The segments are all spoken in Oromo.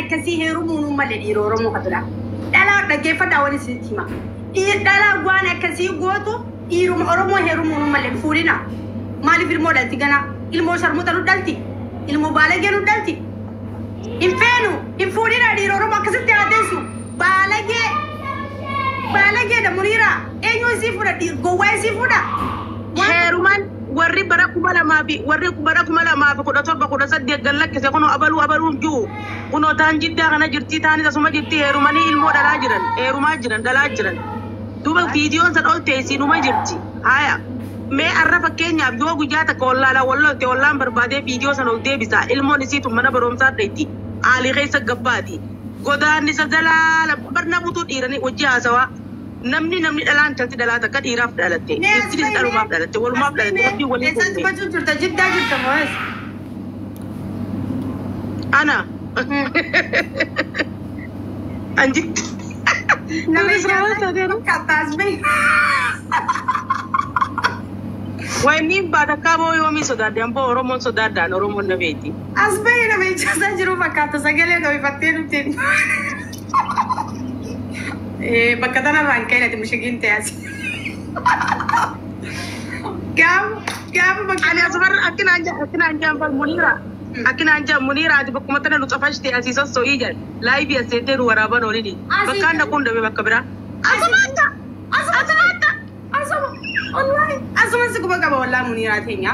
Akkasii heerumuun malee dhiira Oromoo ka biraa. Dhalaa dhaggeeffadhaa waan isinitti hima. Dhalaa waan akkasii gootu dhiiruma Oromoo heerumuun malee fuudhina. Maaliif ilmoo dhalti ganaa? Ilmoo sharmuuxa nu dhalti. Ilmoo baalagee nu dhalti. Hin feenu hin fuudhina dhiira Oromoo akkasitti haa teessu. Baalagee baalageedha Muniira. Eenyu isii fuudha gowwaa isii fuudha? Heeruman warri bara 2000 fi warri bara 2017 18 gallakkise kunoo abaluu abaluun jiru kunoo taan Jiddaa kana jirti, taanis asuma jirti. Heerumanii ilmoo dhalaa jiran, heerumaa jiran, dhalaa jiran. Duuba viidiyoon san ol teessinuma jirti. Haya, mee arra fakkeenyaaf yoo guyyaa takka wallaalaa wallolte, wallaan barbaadee viidiyoo san ol deebisa. Ilmoon isiitu mana barumsaa dheetti aalii keessa gabbaati. Godaannisa jalaala barnamutu dhiiranii hojii haasawaa. Namni dhalaan talti dhalaa takka dhiiraaf dhalatte. Dhiirtinis dhalumaaf dhalatte, walumaaf dhalatte, rabbii walii Eessatti uume. Dubbachuu jirta? Jiddaa jirta moo eessa? Ana. Anji. Nama fakkaata bahi. Wanni baadakkaa boo yoomii sodaadde amboo Oromoon sodaadhaan Oromoon na beeti. As bahi, nama ijaasaa jiru fakkaata, sagalee dho'ifattee dhufte. Bakka tanarraan ka'e ati mishigiin ta'e as. Gaafa bakka Ani asumarra akkinaan jaan bal Muniira. Akkinaan jaan Muniira, ati bakkuma tana nu cafashte asii sosso'ii jedhe. Live as seentee nu waraaban olini. Bakkaan dhaquun dhabe bakka biraa. Asumatta! Asumatta! Asuma! Wallahi! Asuma si quba qaba wallahi Muniiraa teenya.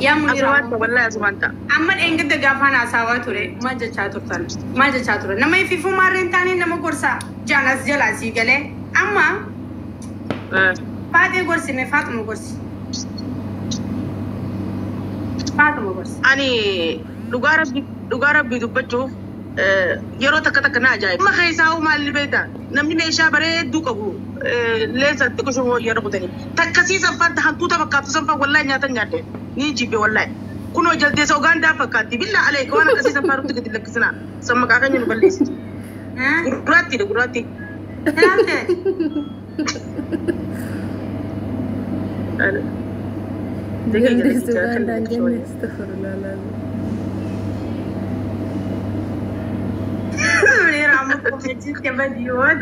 Yaa Muniiraa. Asumatta, wallahi asumatta. Amma dheengadda gaafaan haasawaa ture maal jechaa turtan? Maal jechaa ture? Nama ififuu maarreen taanee nama gorsaa jaalas jalaa sii galee. Amma Faaxee gorsime, Faaxuma gorsi. Faaxuma gorsi. Ani dhugaa rabbii dubbachuuf yeroo takka takka na ajaa'iba. Amma keessaa hoo maal beektaa? Namni meeshaa bareedduu qabu leensa xiqqishuu yeroo kutanii. Takkasii sanfaan hantuuta fakkaatu sanfaan wallahi nyaatan nyaadde. Ni jibbe wallahi. Kunoo jaldeessa Ugaandaa fakkaatti. Billaa aleeka waan akkasii sanfaan nutti gadi lakkisinaa. San maqaa keenya nu balleessitu. Gurraattiidha, gurraattii. Ilaalte? Jaldeessu Ugandaan jenne, astaghfirullah. Muniiraa amma komeechitti badiyoon.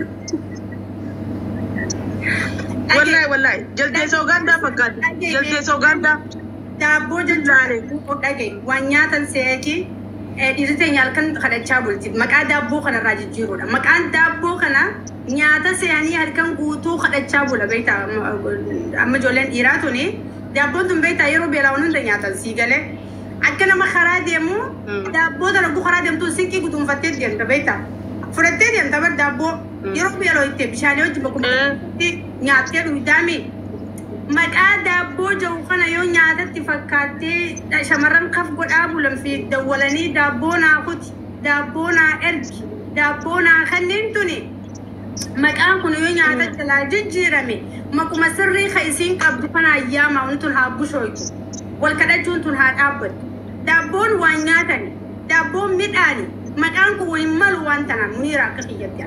Wallahi, wallahi jaldeessa Ugaandaa fakkaatti. Jaldeessa Ugaandaa. Daabboo jechuun dhagaye waan nyaatan se'eeti dhiirri teenya halkan kadhachaa bulti. Maqaa daabboo kanarraa jijjiiruudha. Maqaan daabboo kana nyaata se'anii halkan guutuu kadhachaa bula beektaa. Amma ijoolleen dhiiraa tuni daabboon tun beektaa yeroo beela'uun hunda nyaatan sii galee. Akka nama karaa deemu daabboo tana karaa deemtu sinqii guduunfattee deemta beektaa. Fudhattee deemta bar daabboo yeroo beela'u itti bishaanii wajjin bakkuma nyaattee dhugdaami. Maqaa daabboo jiru kana yoo nyaatatti fakkaattee shamarran kaf godhaa bulan fi dawwalanii daabboo naa kuti, daabboo naa ergi, daabboo naa kanneen tuni maqaan kun yoo nyaata jalaa jijjiirame maquma sirrii ka isiin qabdu kana ayyaama wanti tun haa bushooytu, wal kadhachuun tun haa dhaabbattu. Daabboon waan nyaatani, daabboon midhaani, maqaan kun hin malu waan tanaan Muniira akka kiyyatti.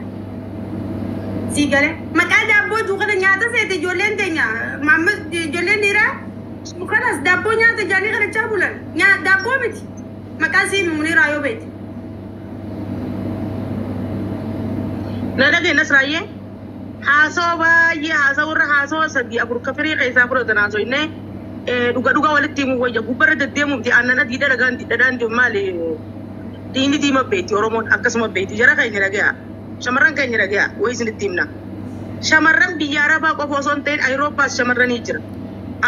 Sii galee maqaa daabboo juukata nyaata seete ijoolleen teenya maamma ijoolleen dhiiraa kanas daabboo nyaata jaanii kadhachaa bulan daabboo miti maqaa sii Muniiraa yoo beekte. Na dhagaye Nasraayyee. Haasawaa baay'ee haasawurra haasawaa sadii afur kafirii keessaa fudhatan haasoinne dhuga dhuga walitti himuu wayya. Gubbarra deddeemuuf aannan adiidha dhagaan dhadhaan maali dhiinni diima beekti Oromoon akkasuma beekti. Jara keenya dhagaya, shamarran keenya dhagaya, wayi isinitti himna. Shamarran biyya Arabaa qofa osoo hin ta'in Awurooppaas shamarranii jira.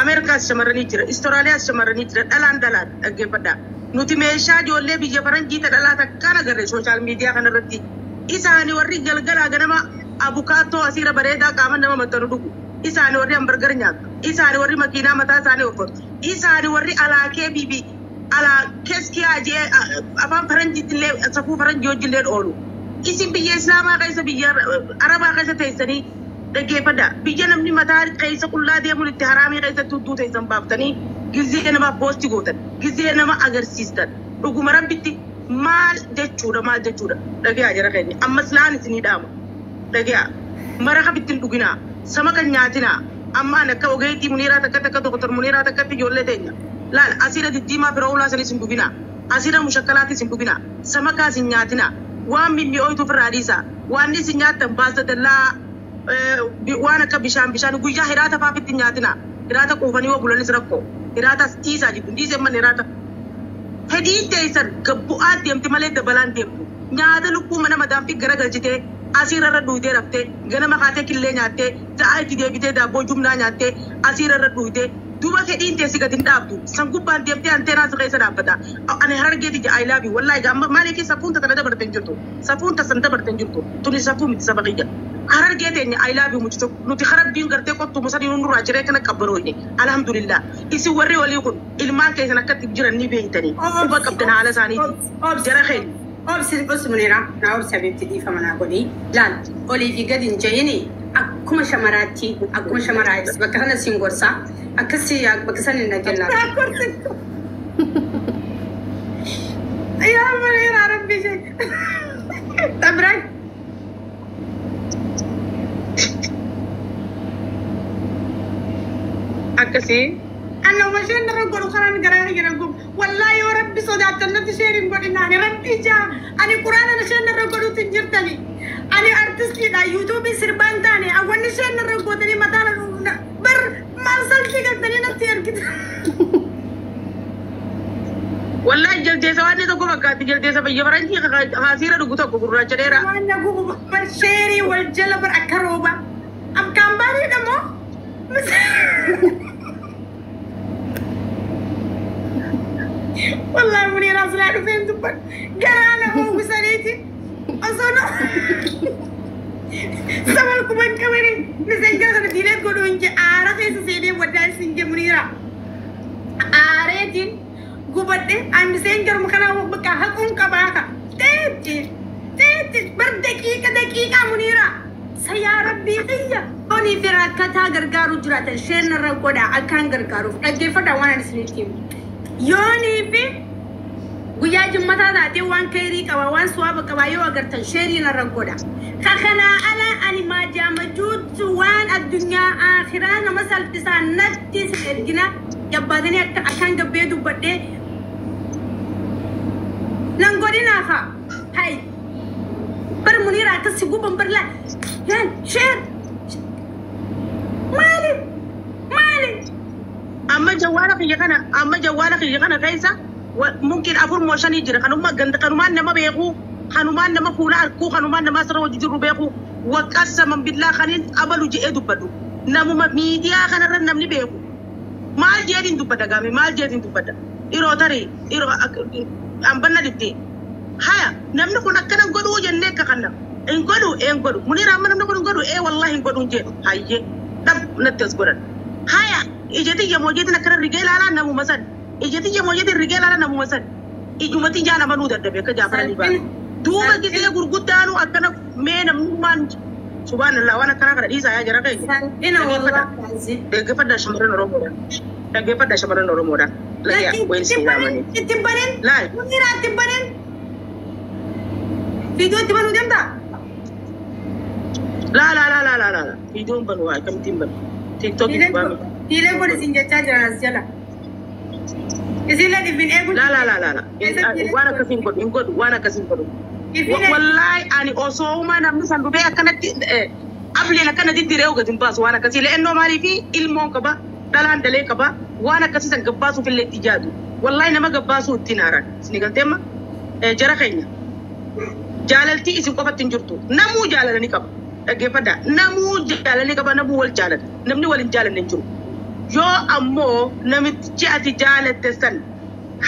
Ameerikaas shamarranii jira. Istiraaliyaas shamarranii jira. Dhalaan dhalaan dhaggeeffadhaa. Nuti meeshaa ijoollee biyya faranjii ta dhalaa takkaan agarre social media kanarratti. Isaani warri galgalaa ganama abukaattoo asiira bareedaa qaama nama maxxanu dhugu. Isaani warri hamburger nyaatu. Isaani warri makiinaa mataa isaanii uffatu. Isaani warri alaakee bibi alaa keskiyaa jee afaan faranjiitti illee safuu faranjii wajjillee oolu. Isin biyya Islaamaa keessa, biyya Arabaa keessa teessanii dhaggeeffadha. Biyya namni mataa keessa qullaa deemuun itti haraamii keessatti hudduu teessan baaftanii gizee namaaf post gootan, gizee nama agarsiistan. Dhuguma rabbitti maal jechuudha, maal jechuudha? Dhagayaa jara keenya, ammas laan isinii dhaama. Dhagayaa, mara bittin dhuginaa, sama kan nyaatinaa. Amma an akka ogeettii Muniiraa takka takka doktor Muniiraa takkatti ijoollee teenya. Laal, asiira diddiimaa fira oolaa sanis hin dhuginaa. Asiira mushakkalaatis hin dhuginaa. Samakaas hin nyaatinaa. Waan mimmi'ooytu ofirraa dhiisa. Waan isin nyaattan baasa dallaa waan akka bishaan bishaan guyyaa hiraata faafitti nyaatina. Hiraata quufanii yoo bulanis rakkoo. Hiraatas dhiisaa jiddu dhiisee manni hiraata. Fedhiin teessan gabbu'aa deemti malee dabalaan deemtu. Nyaata lukkuu mana madaamfi garagalchitee asiirra dhuutee raftee ganama kaatee killee nyaattee sa'a itti deebitee daabboo jumlaa nyaattee asiirra dhuutee duuba fedhiin teessi gadi hin dhaabdu. San gubbaan deemtee anteenaa si keessa dhaabbata. Ani harargeeti jaa I love you wallahi amma maaliif safuun tana dabarte hin jirtu. Safuun tasan dabarte hin jirtu. Tuni safuu miti saba kiyya. Harargee teenya I love you muchi tokko nuti harabbiin gartee qottu musanii nurraa jiree kana qabbanooyne alhamdulillah. Isin warri olii kun ilmaan keessan akkatti jiran ni beeytanii. Quba qabdan haala isaaniiti. Jara keenya. Obsi obsi Muniraa naa obsi abeetti dhiifama naa godhi. Laal olii fi gadi hin je'ini akkuma shamaraatti akkuma shamaraa bakka kana siin gorsaa akkasi bakka san hin dhageenyaa. Yaa Muniraa rabbi ishee. Xabiraan. Akkasii. Annuma isheen irra godhu karaan garaa jira gub. Wallaahi yoo rabbi sodaattan natti isheen hin godhinaan rabbi ijaa. Ani quraana isheen irra godhutti hin jirtani. Ani artistiidha yuutuubii sirbaan taane awwanni isheen irra gootanii mataa na bar maal salfii galtanii natti ergita. Wallahi jaldeessa waan tokko fakkaatti jaldeessa biyya faranjii haasiira dhugu tokko gurraacha dheeraa. Waan na gubu bar sheerii wal jala bar akka rooba. Akkaan bareeda moo? Wallahi Muniraa silaa dhufeen dubbadhu. Garaa na uwwisaniiti. Osoo na sabal kuban qabani miseenjara kana diilee godhu hin jee aara keessa seenee waddaan sin jee Muniraa. Aareetiin gubadhe an miseenjaruma kana bakka haquun qabaa ka. Teetti teetti bar daqiiqa daqiiqaa Muniraa. Sayaa rabbii xiyya. Onii fi rakkataa gargaaru jiraatan isheen irra godhaa akkaan gargaaruuf dhaggeeffadhaa waan ani isinitti himu. Yoonii fi guyyaa jimmataa taatee waan kayrii qaba waan suwaaba qaba yoo agartan sheeriin irra godha. Ka kanaa ala ani maajaamajuutu waan addunyaa akhiraa nama salphisaa natti isin ergina jabbaatanii akka akkaan gabbee dubbadhee nan godhinaa kaa. Hai. Bar Muniraa akkasi guban bar laa. Yan sheer. Maali? Maali? Amma jawwaala kiyya kana amma jawwaala kiyya kana keessa mungkin afur moo shanii jira kanuma ganda kanumaan nama beeku kanumaan nama fuula arkuu kanumaan nama asirra hojii jiru beeku waqasaman billaa kaniin abalu je'ee dubbadhu namuma miidiyaa kanarra namni beeku maal jeetiin dubbadha gaame maal jeetiin dubbadha dhiroo tarii dhiroo ambanna dittee haya namni kun akkana godhuu jennee akka kana hin godhu ee hin godhu Muniraa amma namni kun hin godhu ee wallahi hin godhu hin jedhu hayyee dhab natti as godhan haya ijati yamoojeetiin akkana rigee ilaalaa namuma san ijati yamoojeetiin rigee ilaalaa namuma san ijumati ijaan amanuu dadhabe akka jaafaranii ba'a. Duuba gisee gurguddaanuu akkana mee namnummaan subhaanallah waan akkanaa kana dhiisaa yaa jara keenya. Salphina wallahi. Dhaggeeffadhaa shamarran Oromoodha. Dhaggeeffadhaa shamarran Oromoodha. Lagyaa wayin siin yaamanii. Itti banin. Laal. Muniraa itti banin. Viidiyoo itti banuu danda'a? Laa laa laa laa laa laa. Viidiyoon banu waa akkamittiin banu. Tiiktookii gubbaa miti. Diilee godhi isin jechaa jiran as jala. Isinlee dhibbiin eegu. Laa laa laa laa laa. Waan akkasii hin godhu hin godhu waan akkasii hin godhu. Wallahi ani osooma namni san dhufee akkanatti ableen akkanatti diree gadi hin baasu waan akkasii le'ennoo maaliifi ilmoon qaba dhalaan dalee qaba waan akkasii san gabbaasuuf illee itti jaadu. Wallahi nama gabbaasuu ittiin haaran. Isin galteemma jara keenya. Jaalaltii isin qofatti hin jirtu. Namuu jaalala ni qaba. Dhaggeeffadhaa. Namuu jaalala ni qaba namuu wal jaalata. Namni wal hin jaalanne hin jiru. Yoo ammoo namichi ati jaalatte san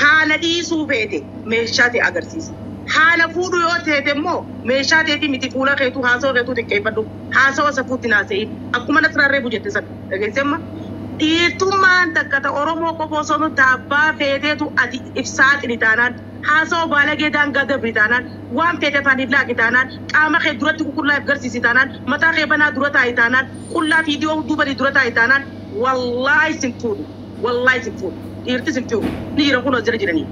haala dhiisuu feete meeshaa ta'e agarsiisa. Haala fuudhu yoo teete immoo meeshaa teetii miti fuula keetuu haasawaa keetuu xiqqeeffadhu. Haasawa safuutti naasa'in. Akkuma nasirraa reefu jette san. Dhageessemma. Dhiirtummaan takka ta Oromoo qofa osoo nu taabbaa feeteetu ati ibsaa xini taanaan haasawa baalagee daangaa dabri taanaan waan feete afaan hin laaqi taanaan qaama kee duratti qullaa if garsiisi taanaan mataa kee banaa dura taa'i taanaan qullaa fiidiyoo duubanii dura taa'i taanaan wallaahi sin fuudhu wallaahi sin fuudhu dhiirti sin fuudhu ni jiran kun as jala jiranii.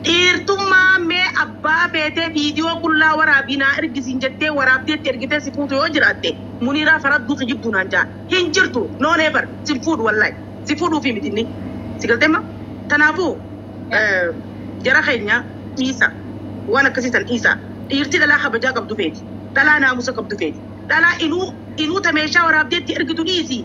Dhiirtummaa mee abbaa feetee viidiyoo qullaa waraabii naa ergisiin jettee waraabdeetti ergitee si fuutu yoo jiraatte Muniraa faradduu kijibduu naan jaa hin jirtu no never sin fuudhu wallaahi si fuudhuufi miti inni si galteemma Kanaafuu jara keenya dhiisa waan akkasii san dhiisa. Dhiirti dhalaa kabajaa qabdu feeti. Dhalaa naamusa qabdu feeti. Dhalaa inuu inuu ta meeshaa waraabdeetti ergitu dhiisi.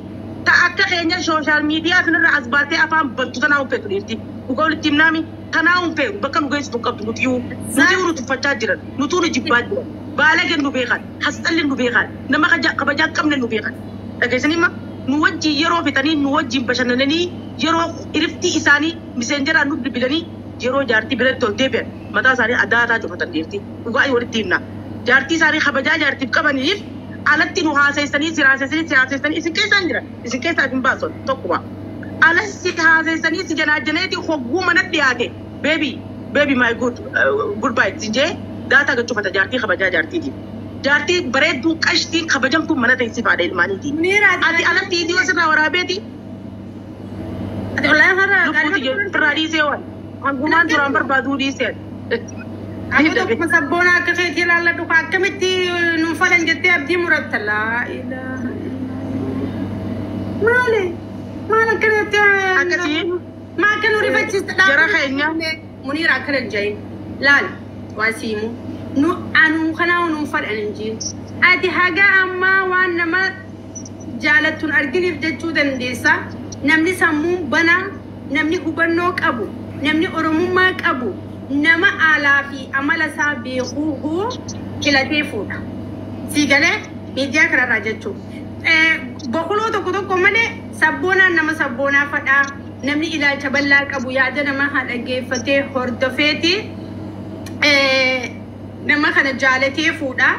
Ta akka keenya social media kanarra as baatee afaan bantu tanaa hin feetu dhiirti. Dhugaa walitti himnaami tanaa hin feetu bakka nu geessitu hin qabdu nutiyuu. Nutiyuu nu tuffachaa jiran. Nutuu nu jibbaa jiran. Baalageen nu beekan. Hasxalli nu beekan. Nama kabajaa hin qabne nu beekan. Dhageessanii ma nu wajjin yeroo fixanii nu wajjin bashannananii yeroo iriftii isaanii miseenjaraan nu bilbilanii yeroo jaartii biratti ol deebi'an mataa isaanii adaataa cufatan dhiirti. Dhugaa walitti himna. Jaartii isaanii kabajaa jaartiif qabaniif alatti nu haaseessanii si haaseessanii si haaseessanii isin keessaan jira. Isin keessaa hin baason tokkuma. Alas si haaseessanii si janaajaneeti hogguu mana dhiyaate. Baby, baby, my good goodbye si jee daataa gachufata jaartii kabajaa jaartiiti. Jaartii bareedduu qashtii kabajamtuu mana teessii faadha ilmaaniiti. Ati alatti iidiyoo sirraa waraabeeti. Ati ollaan har'a Lubbuuti irraa dhiisee waan. Hangumaan duraan barbaaduu dhiisee. Akka tokko sabboona akka keetii ilaalladhu akkamitti nuun fadhan jettee abdii muratta laa ilaaha. Maali? Maal akkana jettee Akkasii. Maa akka nu rifachiiste Jara keenya. Muniira akkana hin jedhin. Laal waa siimu. Nu anuu kanaa nuun fadhan hin jiin. Ati haga ammaa waan nama jaalattuun arginiif jechuu dandeessa. Namni sammuun banaa, namni hubannoo qabu, namni oromummaa qabu, nama alaa fi amala isaa beekuu filatee fuudha. Sii galee miidiyaa kanarraa jechuudha. Boqoloo tokko tokko malee sabboonaan nama sabboonaa fadhaa namni ilaalcha bal'aa qabu yaada nama haa dhaggeeffatee hordofeeti nama kana jaalatee fuudha.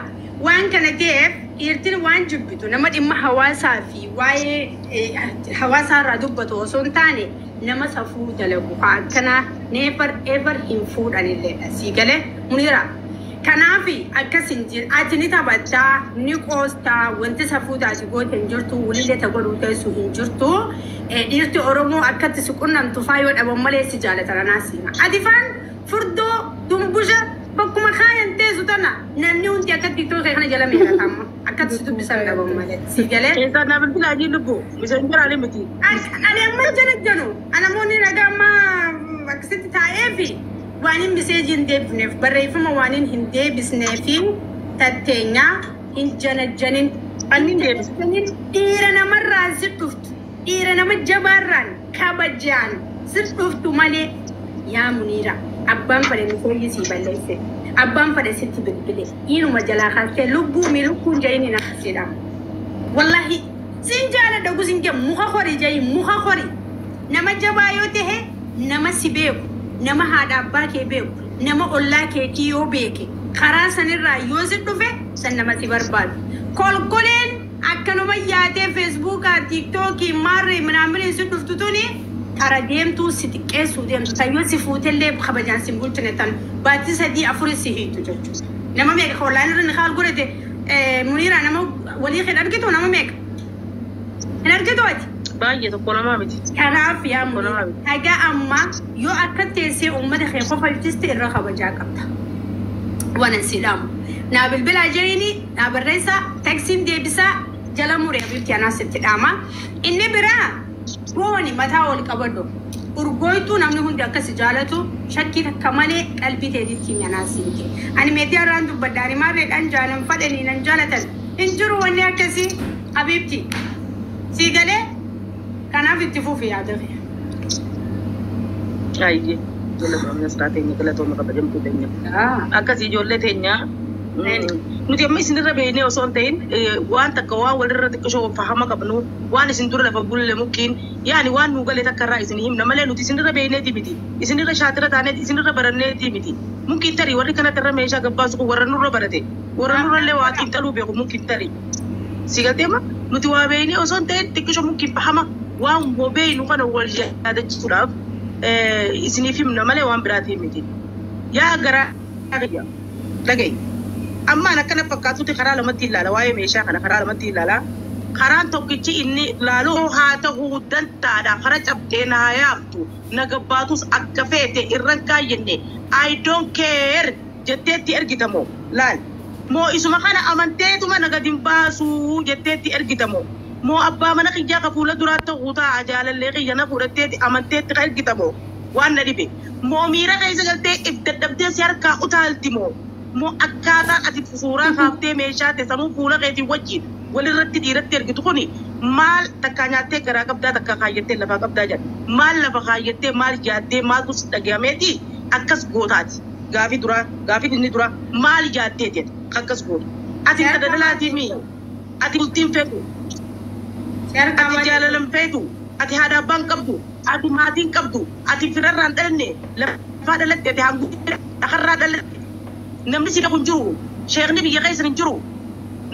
Waan kana ta'eef dhiirtiin waan jibbitu nama dhimma hawaasaa fi waa'ee hawaasaa irraa dubbatu osoo hin taane nama safuu dalagu haa akkanaa never ever hin fuudhanilleedha. Sii galee Muniira. Kanaaf akkas hin jiru. Ati ni taphattaa, ni qoostaa, wanti safuu taati goote hin jirtu, walillee ta godhuu teessu hin jirtu. Dhiirti Oromoo akkatti si qunnamtu faa yoo dhaban malee si jaalatan anaas hima. Ati faan furdoo dumbusha bakkuma kaayan teessu tana namni hundi akkatti ittoo kee kana jala meeqata amma akkatti si dubbisan dhaban malee. Si galee. Keessaa naa bilbilaa jii lubbu. Miseenjaraalee miti. Ani amma jala janu namoonni ragaa amma akkasitti taa'eefi waan hin miseejii hin deebifneef barreeffama waan hin deebisnee fi tatteenyaa hin janajjanin. Anni hin deebisne. Dhiira namarraan si dhuftu dhiira nama jabaarraan kabajaan si dhuftu malee yaa Muniira abbaan fedhe miseejii sii balleesse abbaan fedhe sitti bilbile dhiiruma jalaa kaastee lubbuu mi lukkuun jedhin hin akkasiidha. Wallahi sin jaaladha gusin jee muka hori jee muka hori nama jabaa yoo tahe nama si beeku nama haadha abbaa kee beeku nama ollaa keetii yoo beeke karaa sanirraa yoo si dhufe san nama si barbaadu. Kolkoleen akkanuma yaatee feesbuukaa tiiktookii maarree minaamini si dhuftu tuni kara deemtuu si xiqqeessuu deemtu tan yoo si fuutellee kabajaan si bulchine tan baatii sadii afurii si hiitu jechuudha. Nama meeqa ollaan irra ni kaal godhate Muniira nama walii hin argitu nama meeqa? Hin argitu ati? Baay'ee tokko namaa miti. Kanaaf yaa Tokko namaa Muniira miti. haga ammaa yoo akka teessee uummata kee kofalchiste irra kabajaa qabda. Waan an si dhaamu. Naa bilbilaa jeeni naa barreessaa taksiin deebisaa jala muree bifti anaa sitti dhaama. Inni biraa booni mataa ol qabadhu. Urgooytuu namni hundi akkas jaalatu shakkii takka malee qalbii teetitti himi anaa siin jee. Ani meetii irraan dubbadha ani maarreedhaan jaalan fadhanii nan jaalatan. Hin jiru wanni akkasii habiibti. Sii galee kanaaf itti fufi yaada kee. Ayyee. Galatoomna siraa teenya galatooma kabajamtuu teenya. Akkasii ijoollee teenya nuti amma isinirra beeknee osoo hin ta'in waan takka waan walirra xiqqishoo fahama qabnu waan isin dura lafa bulle mukkiin yaani waan nu galee takka irraa isin himna malee nuti isinirra beekneeti miti. Isinirra shaatira taaneeti isinirra baranneeti miti. Mukkiin tarii warri kanatti irra meeshaa gabbaasu kun warra nurra barate warra nurrallee waa xiinxaluu beeku mukkiin tarii. Si galteema nuti waa beeknee osoo hin ta'in xiqqishoo mukkiin fahama waan beeknu kana wal yaadachiisuudhaaf isiniif himna malee waan biraatii miti. Yaa garaa kiyya dhaga'i. Ammaan akkana fakkaatutti karaa lamatti ilaala waa'ee meeshaa kana karaa lamatti ilaala. Karaan tokkichi inni ilaalu haa ta'uu dantaadha kara cabdee na haa yaamtu na gabbaatus akka feete irran kaayyenne I don't care jetteetti ergitamoo laal. Moo isuma kana amanteetuma na gadi hin baasuu jetteetti ergitamoo. Moo abbaa mana kiyyaa ka fuula duraa ta'uu ta'a jaalallee kiyya na fudhatteeti amanteetti ka ergitamoo waan na dhibe. Moo miira keessa galtee if dadhabdee si harkaa utaalti moo. Moo akkaataan ati suuraa kaaftee meeshaa ta'e sanuu fuula keetii wajjin walirratti dhiiratti ergitu kuni maal takkaa nyaattee garaa qabdaa takkaa kaayyattee lafaa qabdaa jedha. Maal lafa kaayyattee maal yaaddee maaltu si dhagahameeti akkas gootaati. Gaafii duraa gaafii inni duraa maal yaaddee jedha akkas gootu. Ati daldalaatii mi ati bultiin feetu ati jaalalan feetu ati haadha abbaan qabdu ati maatiin qabdu ati firarraan dhalanne lafaa dhalatte ati hanguu dhakarraa dhalatte. Namni si kun jiru sheekni biyya keessa hin jiru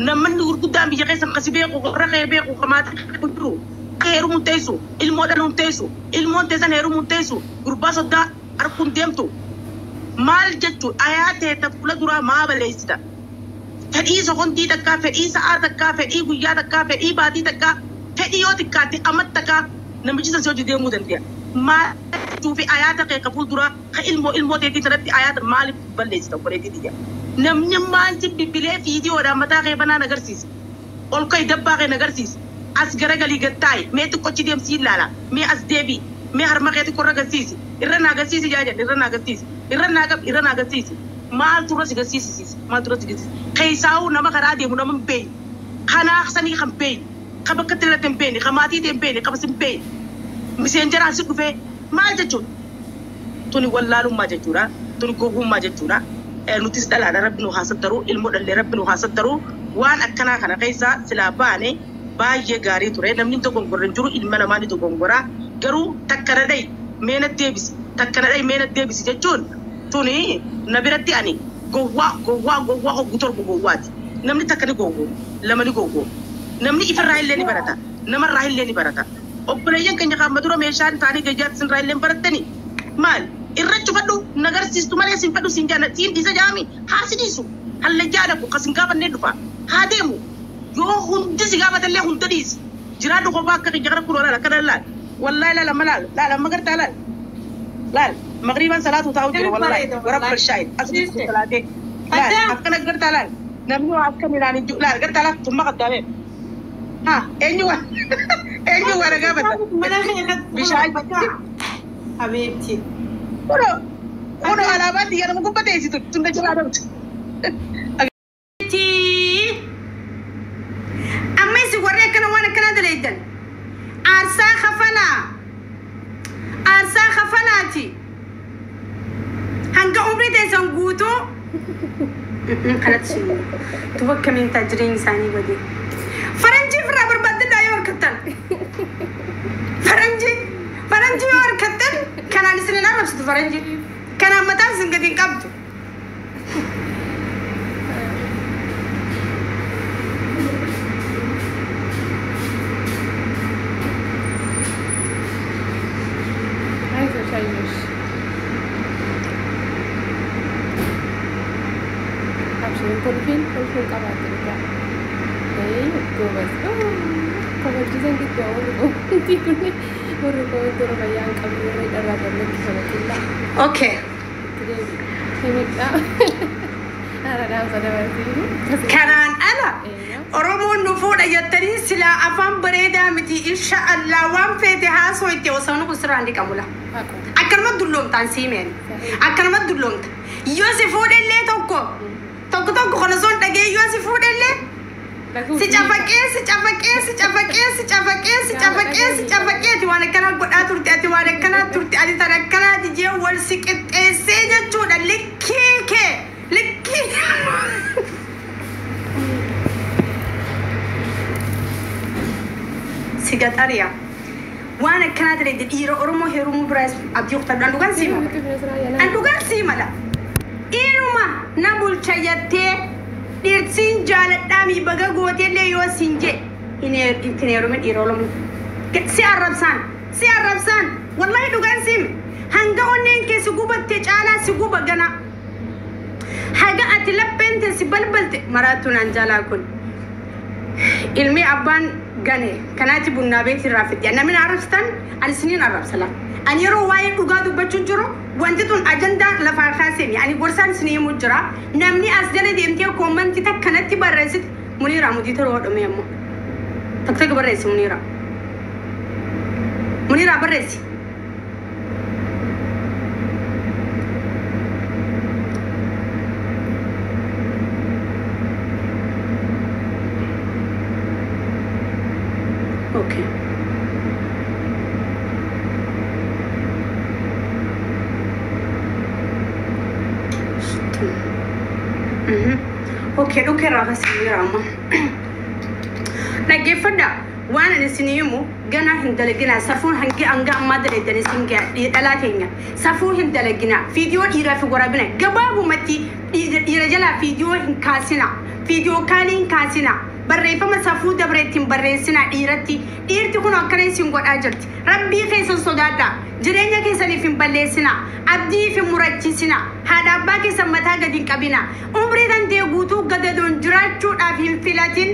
namni gurguddaan biyya keessa kasi beeku warra kee beeku maatii kun jiru heerumuun teessu ilmoo dhaluun teessu ilmoon teessan heerumuun teessu gurbaa soddaa harkuun deemtu maal jechuun ayaa ta'e fuula duraa maa balleessita fedhii soqontii takkaa fedhii sa'aa takkaa fedhii guyyaa takkaa fedhii baatii takkaa fedhii yoo xiqqaate amma takkaa namichi san si hojii deemuu danda'a. Maal jechuufi ayaata kee ka fuulduraa ka ilmoo ilmoo teetii sanatti ayaata maaliif balleessita obboleettii tiyya. Namni maal si bilbilee fiidiyoodhaan mataa kee banaan agarsiisa. Ol ka'i dabbaa kee agarsiisa. As garagalii gad taa'i mee xiqqochi deemsi ilaala mee as deebii mee harma kee xiqqoo irra agarsiisi irra na agarsiisi jaa jedhe irra na agarsiisi irra naa qabi irra na agarsiisi maaltu irra si agarsiisisiisa maaltu irra si agarsiisa. Keessaa'uu nama karaa deemu nama hin beekne kanaa sanii kan beekne ka bakka itti irratti hin beekne ka maatii hin beekne ka bas hin beekne. Miseenjaraan si dhufee maal jechuudha? Tuni wallaalummaa jechuudha. Tuni gowwummaa jechuudha. Nutis dhalaadha rabbi nu haasattaruu ilmoo dhallee rabbi nu haasattaruu waan akkanaa kana keessaa silaa baane baay'ee gaarii ture. Namni dogongorra hin jiru ilma namaa ni dogongora. Garuu takka na dhahi mee na deebisi takka na dhahi mee na deebisi jechuun tuni na biratti ani gowwaa gowwaa gowwaa hoggu torba gowwaati. Namni takka ni gowwoomu lama ni gowwoomu. Namni ifarraa illee ni barata namarraa illee ni barata. Obboleeyyan keenya qaama dura meeshaan isaanii gayyaatti sinirraa illee barattani maal irra cufadhu nagarsiistu malee sin fadhu sin jaana siin dhiisa jaami haa si dhiisu hallayyaa dhaqu kasin gaafannee dhufa haa deemu yoo hundi si gaafatallee hunda dhiisi jiraadhu kophaa akka keenya kana kunoo laala akkana laal wallahi laala amma laal laal amma gartaa laal laal maqriibaan salaatu taa'u jira wallahi warabba shaayid asitti salaatee laal akkana gartaa laal namni waa akka midhaan hin jiru laal gartaa laal tumma qabdaamee haa eenyu waa eenyu waa nagaa bata bishaan Habiibti. Kuno kuno alaabaan xiyya nama gubbaa teessitu tunda jiraa dhabdu. Amma isin warri akkana waan akkanaa daleeydan aarsaa kafalaa aarsaa kafalaati hanga umrii teessan guutuu kanatti sun tuba akkamiin ta'a jireenya isaanii badee faranjii ofirraa barbaadadhaa yoo harkattan faranjii faranjii yoo harkattan kanaan isin hin arrabsitu faranjii kanaan mataan isin gadi hin qabdu. አይዞሽ አይዞሽ አብሽሪን kolfiin kolfiin qabaatte dhugaa. Goobas kabachiisan giddaa warri koomtii kun warri koomtii warra fayyaa hin qabne warra dharraa gammachuu sana qullaa Okay. itti deebi. Himidhaa. Haradhaamsa dabarsiisu. Kanaan ala Oromoon nu fuudha jettanii silaa afaan bareedaa miti insha Allah waan feete haasoo itti osoo nu sirraan dhiqamula. Haqu. Akkanuma dulloomtaan siimeen. Akkanuma dulloomta. Yoo si fuudhellee tokko tokko tokko kana osoo hin dhagee yoo si fuudhellee si cafaqee si cafaqee si cafaqee si cafaqee si cafaqee si cafaqee ati waan akkanaa godhaa turte ati waan akkanaa turte ati tan akkanaati jee wal si qixxeessee jechuudha likkii kee likkii. Si gaxariya. Waan akkanaa ta'e dhiira Oromoo heerumuu biraas abdii kuttadhu an dhugaan sii mala. An dhugaan sii mala. Dhiiruma na bulcha jettee dhirsiin jaaladhaa baga gooteellee yoo siin jee ittiin heerumin dhiira Oromoo. Si arrabsaan si arrabsaan wallahi dhugaan sii hanga onneen kee si gubatte caalaa si guba gana. Haga ati lapheen tee si balbalte maraattuu naan jaalaa kun. Ilmi abbaan gane kanaati bunnaa beetii irraa fidde namni na arrabsitan ani isiniin arrabsala. Ani yeroo waa'ee dhugaa dubbachuu jiru wanti tun ajandaa lafaa kaaseen ani gorsaan isinii himuu jira namni as jala deemtee koomantii takkanatti barreessite Muniira mudii taroo hodhame ammoo takka takka barreessi Muniira Muniira barreessi. Okay. Okay, dhukkee irraa kaasee amma. Dhaggeeffadhaa. Waan ani isin himu ganaa hin dalaginaa. Safuun hangi hanga ammaa dalagan isin dhalaa teenya. Safuu hin dalaginaa. Viidiyoo dhiiraa fi waraabina. Gabaabumatti dhiira jalaa viidiyoo hin kaasinaa. Viidiyoo kaanii hin kaasinaa. Barreeffama safuu dabreetti hin barreessinaa dhiiratti. Dhiirti kun akkana isin godhaa jirti. Rabbii keessan sodaadhaa. Jireenya keessaniif hin balleessinaa. Abdiif hin murachiisinaa. Haadha abbaa keessan mataa gadi hin qabinaa. Umrii dandee guutuu gadadoon jiraachuudhaaf hin filatin.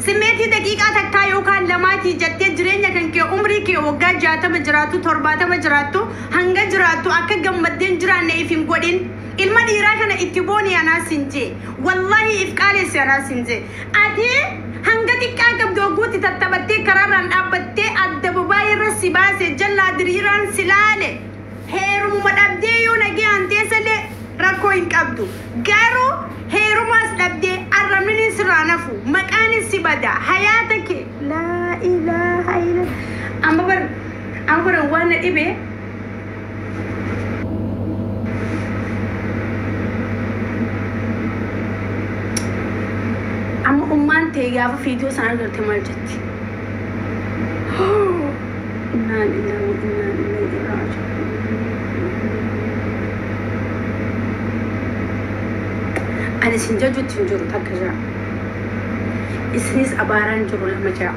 Simeetii daqiiqaa takkaa yookaan lamaatii jettee jireenya kan kee umrii kee waggaa 60 jiraattu, 70 jiraattu, hanga jiraattu akka gammaddeen jiraanne if hin godhin. Ilma dhiiraa kana itti booni anaas hin jee. Wallaahi if qaalessi anaas hin jee. Ati hanga xiqqaa qabdu ogguutti tattaphattee karaarraan dhaabbattee adda irra si baase jalaa diriiraan si laale. Heerumuma dhabdee yoo nagee teessallee rakkoo hin qabdu. Garuu heerumaas dhabdee arrabni sirraa nafu, maqaanis si bada, hayaata kee laa ilaaha illa. Amma bar waan na dhibe, amma ummaan ta'e gaafa viidiyoo sana agarte maal jetti? Innaa lillahi wa innaa ilayhi raaji'uun. Ani isin jajuutti hin jiru, takka jira. Isinis abaaraan jiru, lama jira.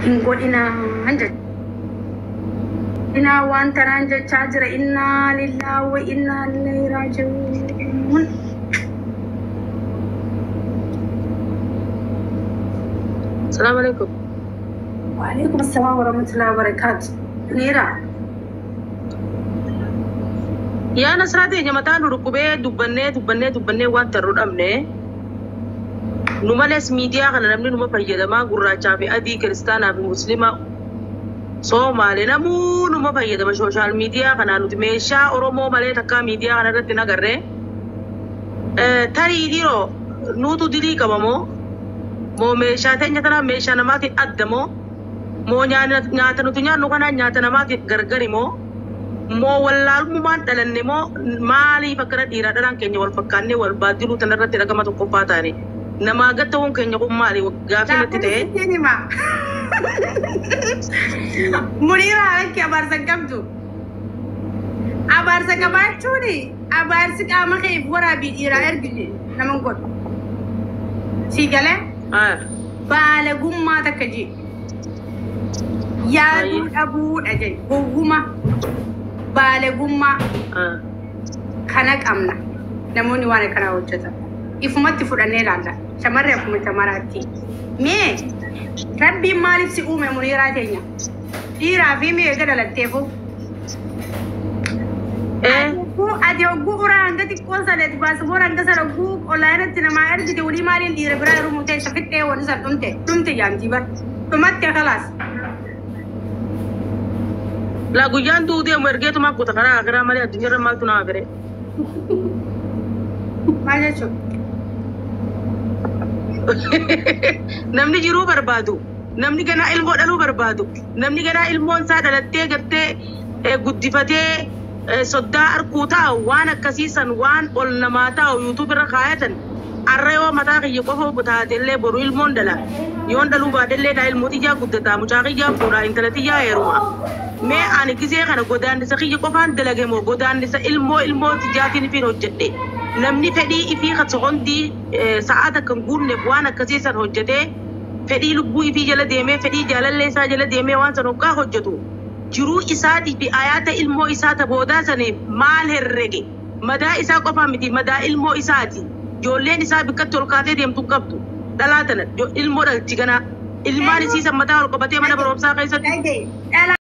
Hin godhinaan jecha. Innaa waan tanaan jechaa jira. Innaa lillahi wa innaa ilayhi raaji'uun. Salaamu alaikum. Waalaikum assalam warahmatullahi wabarakatuh. Niira. Yaa Nasraa teenya, mataa nu dhukkubee dubbannee dubbannee dubbannee waan tarru dhabne. Nu malees miidiyaa kana namni numa fayyadamaa, gurraachaa fi adii, kiristaanaa fi musliima, Soomaalee, namuu numa fayyadama social media kanaa. Nuti meeshaa Oromoo malee takkaa miidiyaa kana irratti nagarree. Tarii dhiiroo nuutu dilii qaba moo moo meeshaa teenya tanaa meeshaa namaatiin adda moo moo nyaata nuti nyaannu kanaan nyaata namaatiin gargari moo moo wallaalummaan dhalanne moo maaliif akkana dhiiraa dhalaan keenya wal fakkaannee wal baaddiluu tanarratti dhagama tokkoffaa taane namaa gatta'uun keenya kun maali gaafii natti ta'e. Hima. Muniira, haala abaarsa hin qabdu. Abaarsa qabaachuun abaarsi qaama keef waraabii dhiiraa ergite nama godhu. Sii galee baalagummaa takka jee. Yaaduu dhabuudha jee. Gowwuma baalagummaa kana qabna. Namoonni waan akkanaa hojjetan. Ifumatti fudhannee ilaalla. Shamarri akkuma shamaraatti. Mee Rabbiin maaliif si uume, Muniiraa teenya? Dhiiraa fi mee eega dhalatteefu? Ati hogguu uraa hanga xiqqoon sana baasboora hanga sana hogguu olaanatti namaa ergite, walii maaliin dhiira biraa yeroo teessa fixxee wanni san dhumte dhumte jaamtii bar. Dhumatte kalaas. Laa, guyyaan du'uu deemu ergeetuma kuta karaa akiraa malee addunyaarra maaltu nama fire. Maal jechuudha? Namni jiruu barbaadu, namni ganaa ilmoo dhaluu barbaadu, namni ganaa ilmoon isaa dhalattee gartee guddifatee soddaa arkuu taa'u, waan akkasiisan waan ol namaa taa'u YouTube irra kaayatan, arra yoo mataa kiyya qofa taatellee boru ilmoon dhala. Yoon dhaluu baatellee daa ilmoo xiyyaa guddataa, mucaa kiyyaa fuudhaa, intala xiyyaa heeruma. Mee ani gisee kana godaannisa kiyya qofaan dalage moo godaannisa ilmoo ilmoo xiyyaatiin ifiin hojjedhe? Namni fedhii ifii sekondii sa'aa takka hin guunneef waan akkasiisan hojjetee, fedhii lubbuu ifii jala deemee, fedhii jaalallee isaa jala deemee waan san hoggaa hojjetu, jiruu isaatii fi ayaata ilmoo isaa ta boodaa saniif maal herrege? Madaa isaa qofaa miti, madaa ilmoo isaati. Ijoolleen isaa bikkatti ol kaatee deemtu hin qabdu. Dhalaa tana ilmoo dhalchi ganaa ilmaan isiisan mataa ol qabatee mana barumsaa keessatti Dhalaa.